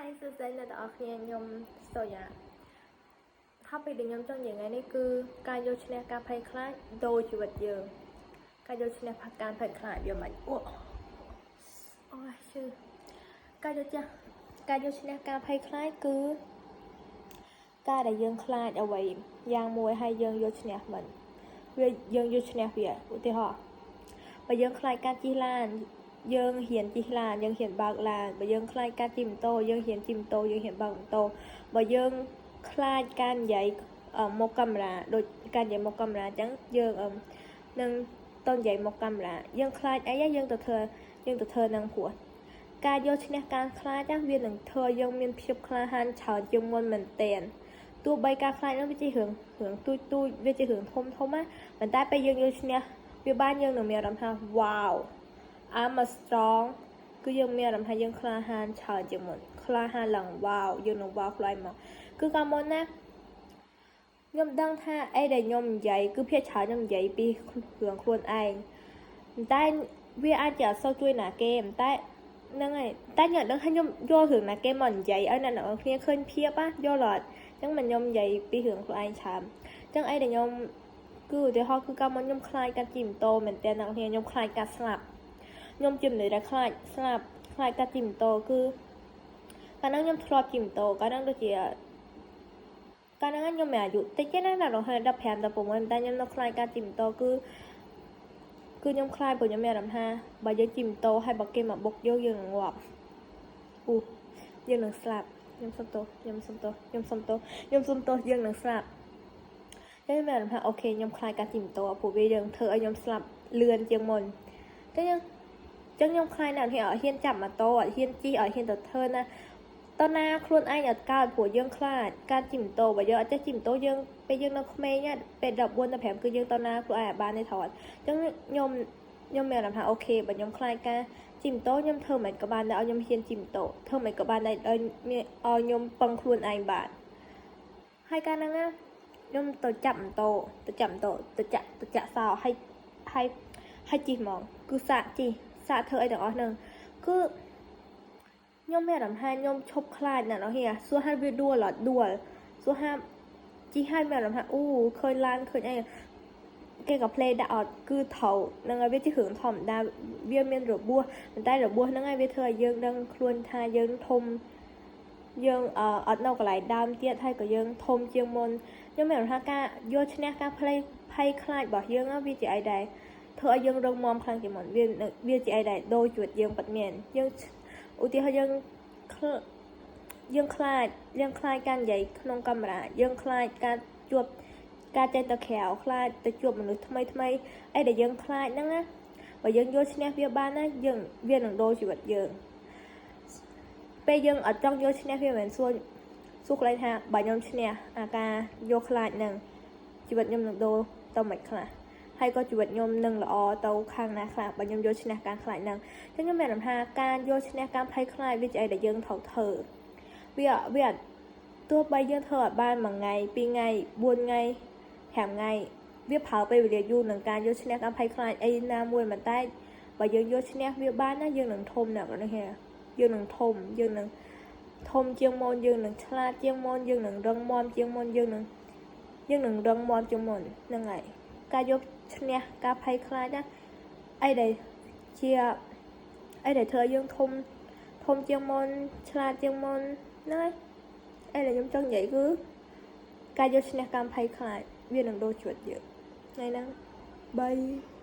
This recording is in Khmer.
Hi សួស្តីអ្នកទាំងអស់គ្នាខ្ញុំសូយ៉ា topic ដែលខ្ញុំចង់និយាយថ្ងៃនេះគឺការយកឈ្នះការភ័យខ្លាចដូរជីវិតយើងការយកឈ្នះការភ័យខ្លាចវាមិនអូអូយឈឺការយកឈ្នះការភ័យខ្លាចគឺការដែលយើងខ្លាចអ្វីយ៉ាងមួយហើយយើងយកឈ្នះមិនវាយើងយកឈ្នះវាឧទាហរណ៍បើយើងខ្លាចការជិះឡានយើងហ៊ានជិះឡានយើងហ៊ានបើកឡានបើយើងខ្លាចការជិះម៉ូតូយើងហ៊ានជិះម៉ូតូយើងហ៊ានបើកម៉ូតូបើយើងខ្លាចការនិយាយមុខកាមេរ៉ាដូចការនិយាយមុខកាមេរ៉ាអញ្ចឹងយើងនឹងទៅនិយាយមុខកាមេរ៉ាយើងខ្លាចអីយើងទៅធ្វើនឹងព្រោះការយកឈ្នះការខ្លាចវានឹងធ្វើឲ្យយើងមានភាពក្លាហានច្រើនជាងមុនមែនទែនទោះបីការខ្លាចនោះវាជារឿងរឿងទូចទូចវាជារឿងធំធំណាប៉ុន្តែពេលយើងយកឈ្នះវាបានយើងនឹងមានអារម្មណ៍ថា wow, I'm a strong គឺយើងមានអារម្មណ៍ថាយើងក្លាហានច្រើនជាងមុនក្លាហានឡើង wow យើងនឹង wow ខ្លាំងមកគឺកាលមុនណាខ្ញុំដឹងថាអីដែលខ្ញុំនិយាយគឺភាគច្រើនខ្ញុំនិយាយពីរឿងខ្លួនឯងតែវាអាចជាអត់សូវជួយណាគេតែហ្នឹងហើយតែខ្ញុំដឹងថាខ្ញុំយករឿងណាគេមកនិយាយឲ្យអ្នកនរគ្នាឃើញភាពណាយល់អត់អញ្ចឹងមិនខ្ញុំនិយាយពីរឿងខ្លួនឯងច្រើនអញ្ចឹងអីដែលខ្ញុំគឺឧទាហរណ៍គឺកាលមុនខ្ញុំខ្លាចការជិះម៉ូតូមែនតើអ្នកគ្នាខ្ញុំខ្លាចការស្លាប់ខ្ញុំជាមនុស្សដែលខ្លាចស្លាប់ខ្លាចការជិះម៉ូតូគឺកាលហ្នឹងខ្ញុំធ្លាប់ជិះម៉ូតូកាលហ្នឹងដូចជាកាលហ្នឹងខ្ញុំមានអាយុតិចទេណាដល់15 16តែខ្ញុំនៅខ្លាចការជិះម៉ូតូគឺគឺខ្ញុំខ្លាចព្រោះខ្ញុំមានអារម្មណ៍ថាបើយើងជិះម៉ូតូហើយបើគេមកបុកយើងយើងនឹងងាប់អូយើងនឹងស្លាប់ខ្ញុំសុំទោសខ្ញុំសុំទោសខ្ញុំសុំទោសខ្ញុំសុំទោសយើងនឹងស្លាប់ខ្ញុំមានអារម្មណ៍ថា okay ខ្ញុំខ្លាចការជិះម៉ូតូព្រោះវាយើងធ្វើឲ្យខ្ញុំស្លាប់លឿនជាងមុនតែយើងចឹងខ្ញុំខ្លាចណាស់ហ៊ានអត់ហ៊ានចាប់ម៉ូតូអត់ហ៊ានជិះអត់ហ៊ានទៅធ្វើណាតណាខ្លួនឯងអត់កើតព្រោះយើងខ្លាចការជិះម៉ូតូបើយើងអត់ចេះជិះម៉ូតូយើងពេលយើងនៅក្មេងពេល14 15គឺយើងតណាខ្លួនឯងអត់បានទេថតអញ្ចឹងខ្ញុំមានអារម្មណ៍ថា okay បើខ្ញុំខ្លាចការជិះម៉ូតូខ្ញុំធ្វើមិនក៏បានដែរឲ្យខ្ញុំហ៊ានជិះម៉ូតូធ្វើមិនក៏បានដែរឲ្យខ្ញុំពឹងខ្លួនឯងបានហើយកាលហ្នឹងណាខ្ញុំទៅចាប់ម៉ូតូទៅចាប់ម៉ូតូទៅចាក់ទៅចាក់សោឲ្យឲ្យឲ្យជិះហ្មងគឺសាកជិះសាកធ្វើអីទាំងអស់ហ្នឹងគឺខ្ញុំមានអារម្មណ៍ថាខ្ញុំឈប់ខ្លាចណាស់ហៀសួរហាវាដួលអត់ដួលសួរហាជិះឲ្យមានអារម្មណ៍ថាអូឃើញឡានឃើញអីគេក៏ play ដាក់អត់គឺត្រូវហ្នឹងហើយវាជារឿងធម្មតាវាមានរបួសប៉ុន្តែរបួសហ្នឹងហើយវាធ្វើឲ្យយើងដឹងខ្លួនថាយើងធំយើងអត់នៅកន្លែងដើមទៀតហើយក៏យើងធំជាងមុនខ្ញុំមានអារម្មណ៍ថាការយកឈ្នះការ play ភ័យខ្លាចរបស់យើងវាជាអីដែរធ្វើឲ្យយើងរឹងមាំខ្លាំងជាងមុនវាវាជាអីដែរដូរជីវិតយើងពិតមែនយើងឧទាហរណ៍យើងខ្លាចយើងខ្លាចការនិយាយក្នុងកាមេរ៉ាយើងខ្លាចការជួបការចេញទៅក្រៅខ្លាចទៅជួបមនុស្សថ្មីថ្មីអីដែលយើងខ្លាចហ្នឹងណាបើយើងយកឈ្នះវាបានណាយើងវានឹងដូរជីវិតយើងពេលយើងអត់ចង់យកឈ្នះវាមិនមែនសួរសួរខ្លួនឯងថាបើខ្ញុំឈ្នះអាការយកខ្លាចហ្នឹងជីវិតខ្ញុំនឹងដូរទៅមិនខ្លះហើយក៏ជីវិតខ្ញុំនឹងល្អទៅខាងណាខ្លះបើខ្ញុំយកឈ្នះការខ្លាចហ្នឹងអញ្ចឹងខ្ញុំមានអារម្មណ៍ថាការយកឈ្នះការភ័យខ្លាចវាជាអីដែលយើងត្រូវធ្វើវាវាទោះបីយើងធ្វើឲ្យបានមួយថ្ងៃពីរថ្ងៃ4ថ្ងៃ5ថ្ងៃវាប្រើពេលវេលាយូរនឹងការយកឈ្នះការភ័យខ្លាចអីណាមួយប៉ុន្តែបើយើងយកឈ្នះវាបានណាយើងនឹងធំណាស់នេះយើងនឹងធំយើងនឹងធំជាងមុនយើងនឹងឆ្លាតជាងមុនយើងនឹងរឹងមាំជាងមុនយើងនឹងរឹងមាំជាងមុនហ្នឹងហើយការយកឈ្នះការភ័យខ្លាចណាអីដែលជាអីដែលធ្វើឲ្យយើងធំធំជាងមុនឆ្លាតជាងមុនហ្នឹងហើយអីដែលខ្ញុំចង់និយាយគឺការយកឈ្នះការភ័យខ្លាចវានឹងដូរជីវិតយើងថ្ងៃហ្នឹង bye.